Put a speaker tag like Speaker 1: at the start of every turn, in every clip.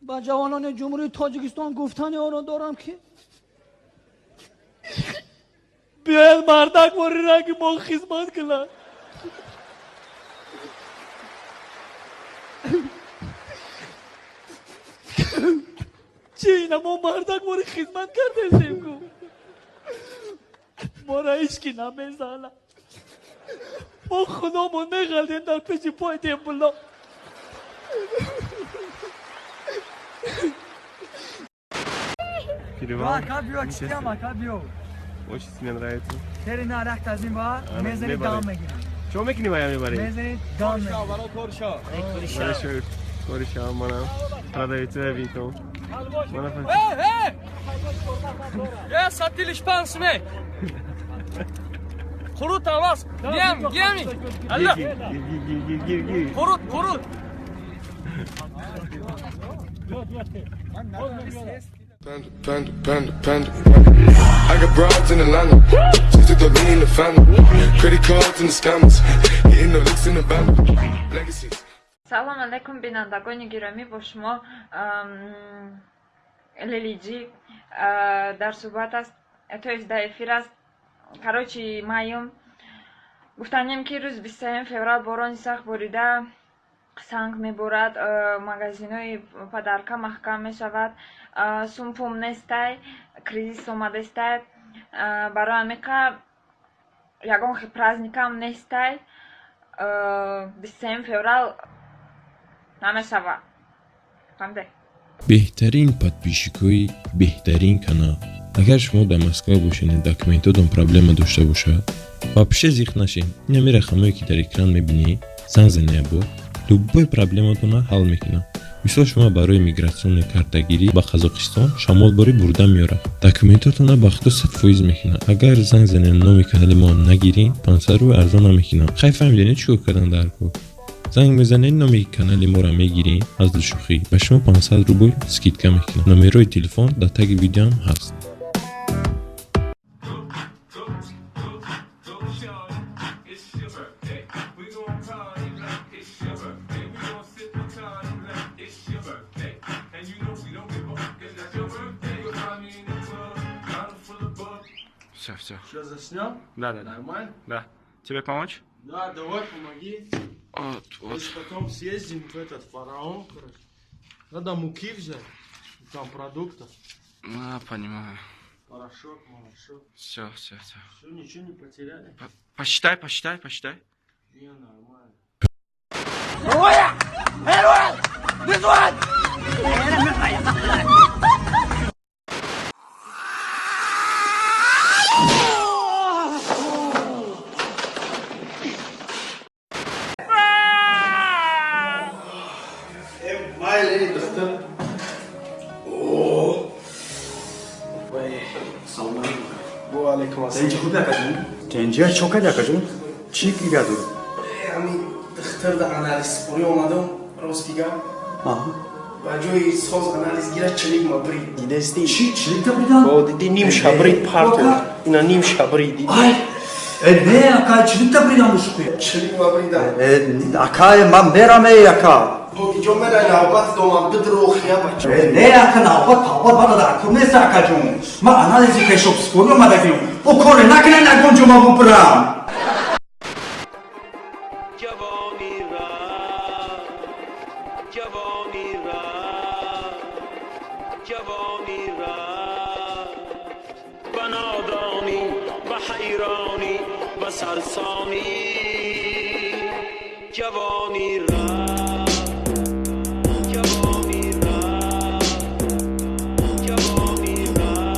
Speaker 1: Ба ҷавонони Ҷумҳурии Тоҷикистон гуфтани онро дорам, ки биёяд мардак бори ранги мо хизмат кунад. Чи ина мо мардак бори хизмат кардесем ку? Мора ҳеч ки намезана. Мо худомон меғалтем дар пеши пои дембуло.
Speaker 2: Перевал.
Speaker 3: Ака биё, читиам, ака биё.
Speaker 2: Очень тебе нравится.
Speaker 3: Тери на рахт аз ин ба
Speaker 2: Ана,
Speaker 3: мезани
Speaker 2: мебарем.
Speaker 3: Дам мегирӣ.
Speaker 2: Чо мекунӣ вая мебарӣ?
Speaker 3: Мезани дам мегирӣ.
Speaker 2: Барашо, кори манам. Продавец винтом. Мана.
Speaker 4: Я сатилиш пансме. Qurut avaz. Gem, gemi. Allah.
Speaker 2: Гир, гир, гир, гир, гир, гир.
Speaker 4: Qurut, qurut.
Speaker 5: Panda, panda, panda, panda. I got broads in Atlanta. Just took the lean in the family. Credit cards and the scammers. Hitting the licks in the band. Legacies.
Speaker 6: Салом алайкум, бинандагони гиромӣ, бо шумо Лелиҷӣ дар суҳбат аст, то есть дар эфир аст. Короче, маюм гуфтанем, ки рӯзи 23 феврал борони сахт борида, санг меборад, магазинҳои подарка маҳкам мешавад, сумпум нестай, кризис омадестай. Барои ҳамиқа ягон хел праздникам нестай. 23 феврал намешавад, фаҳмиде?
Speaker 7: Беҳтарин подписчикои беҳтарин канал. Агар шумо дар Москва бошед, документотон проблема дошта бошад, вообще зиқ нашед. Инами рақамое, ки дар экран мебинед, занг занед, бо любой проблематона ҳал мекунам. Мисол, шумо барои миграционный картагирӣ ба Қазоқистон шамолборӣ бурда меорад, документотона ба худо 100% мекунад. Агар занг занед, номи канали мо нагирӣ, 500 рубл арзон намекунам. Хай, фаҳмидед, чӣ кор кардан дар кор? Занг мезанед, номи канали моро мегирӣ, аз душӯхӣ ба шумо 500 рубл скидка мекунам. Номерои телефон дар таги видеоам ҳаст.
Speaker 5: It's your birthday. We gon' party like it's your birthday. We gon' sip on time like it's your birthday. And you know we don't give up. It's not your birthday. You'll find me in the club, bottle full of bub.
Speaker 8: Все, все.
Speaker 9: Что, заснял?
Speaker 8: Да.
Speaker 9: Нормально?
Speaker 8: Да. Тебе помочь?
Speaker 9: Да, давай, помоги.
Speaker 8: Вот, вот.
Speaker 9: Если потом съездим в этот фараон, короче. Надо муки взять. Там продуктов.
Speaker 8: А, понимаю.
Speaker 9: Порошок, порошок.
Speaker 8: Все, все, все.
Speaker 9: Все, ничего не потеряли?
Speaker 8: Посчитай, посчитай, посчитай.
Speaker 9: Не, нормально.
Speaker 10: Майли, духтар. О! Салом алейкум.
Speaker 9: Во алейкум ассалом.
Speaker 10: Тенҷи хуби, акаҷон? Тенҷия чо кади, акаҷон? Чӣ кигаду?
Speaker 9: Ами духтар да анализ спорӣ омадам, рости гап.
Speaker 10: Аҳа.
Speaker 9: Ба ҷои соз анализ гира, чилик ма брид. Дидести?
Speaker 10: Чӣ чиликта бридан?
Speaker 9: О, диди, ним шабрид парту. Ина ним шабрид диди.
Speaker 10: Ай! Э, не, ака, чиликта бридан бушухи.
Speaker 9: Чилик ма бридан.
Speaker 10: Э, ака, ман мерам, эй, ака.
Speaker 9: Бо ки ҷо мера, навбат домам бидрохия бача.
Speaker 10: Э, не, ака, навбат тавбат мана дар кор нест, акаҷон. Ман анализи пешобспорӣ омадагиам. Бо коре накунен, ягон ҷо ма бубурам.
Speaker 11: ҷавонӣ рафт, ҷавонӣ рафт, ҷавонӣ рафт, ба нодонӣ, ба ҳайронӣ, ба сарсонӣ ҷавонӣ рафт, ҷавонӣ рафт, ҷавонӣ рафт.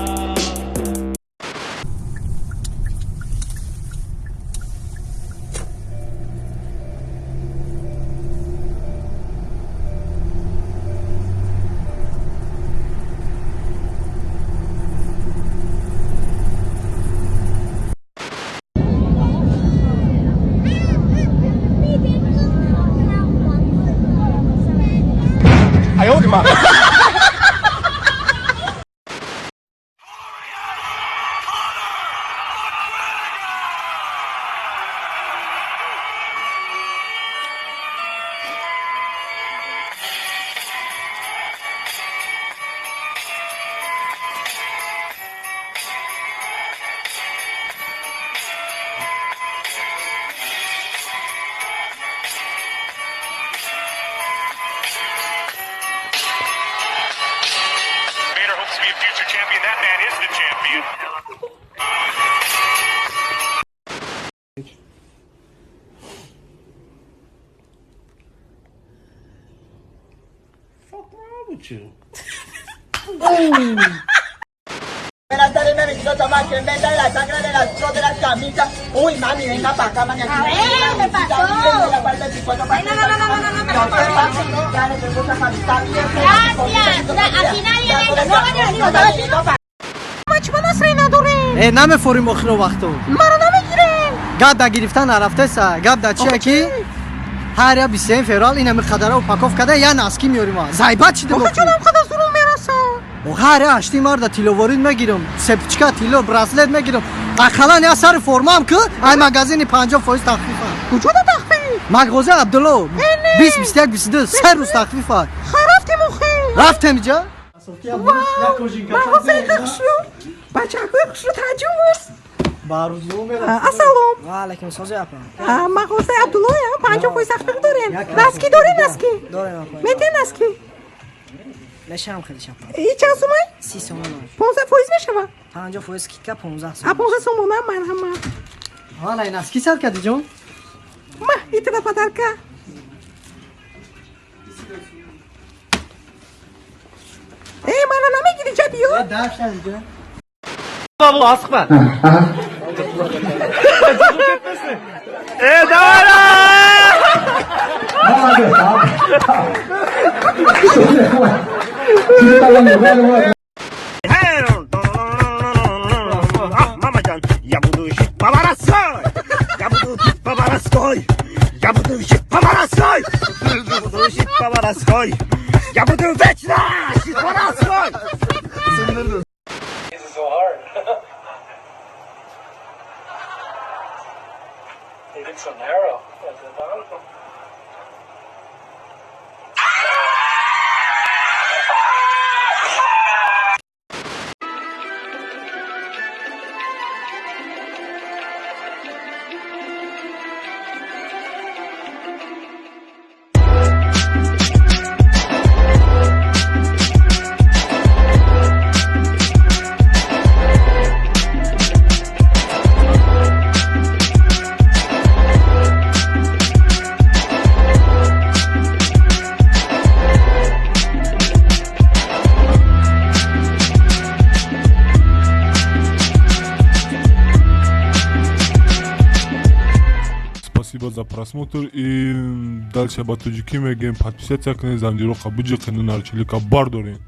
Speaker 5: happens to be a future champion. That man is the champion.
Speaker 9: Fuck wrong with you?
Speaker 12: Buenas tardes, me quiero tomar que venda de la sangre de las de las camisas. Uy, mami, venga para acá, mami.
Speaker 13: A ver, ¿qué pasó? Ay, no, no, no, no, no, no, no, no, Gracias. Aquí nadie venga. No vayan a venir.
Speaker 3: Э, намефорим охиро вақту.
Speaker 13: Маро намегирем.
Speaker 3: Гап да гирифтан нарафтеса. Гап да чия ки ҳар я 21 феврал ин ҳами қадара упаков када я носки меёрим. Зайбат чида.
Speaker 13: Охи ҷонам қадар зурум мераса.
Speaker 3: Ҳар я ҳашти марда тилловорид мегирам, цепочка тилло, браслет мегирам. Ақаллан я сари формаам ки ай магазини 50% тахфифа.
Speaker 13: Куҷода тахфиф?
Speaker 3: Мағоза Абдулло 20 21 22 се рӯз тахфифа.
Speaker 13: Ха, рафтем охи.
Speaker 3: Рафтем иҷа?
Speaker 13: Мағозаи хушрӯ. Бачакҳои хушрӯ таҷум аст. Ассалом.
Speaker 3: Ва алайкум сози апа.
Speaker 13: Мағозаи Абдуллоя 50% тахфиф дорем. Носки дорем носки?
Speaker 3: Дорем апа.
Speaker 13: Метен носки?
Speaker 3: Мешавам хеле шапа.
Speaker 13: И чанд сумай?
Speaker 3: 30 сомон.
Speaker 13: 15% мешава?
Speaker 3: 50% скидка 15
Speaker 13: А 15 сомона марҳамат.
Speaker 3: Ҳала носки сар кади ҷон?
Speaker 13: Ма, итра подарка. Э, мана намегири ҷа биё.
Speaker 3: Дафшан ҷа.
Speaker 1: Асықпа. Э, давай!
Speaker 11: Я буду жить по-воровской! Я буду жить по-воровской! Я буду жить по-воровской! Я буду жить по-воровской! Я буду вечно жить по-воровской!
Speaker 1: This is so hard. He looks so narrow.
Speaker 5: Спасибо за просмотр и дальше ба тоҷикӣ мегӯем: подписаться кунед, занҷироқа биҷиқену нарчилика бардорем.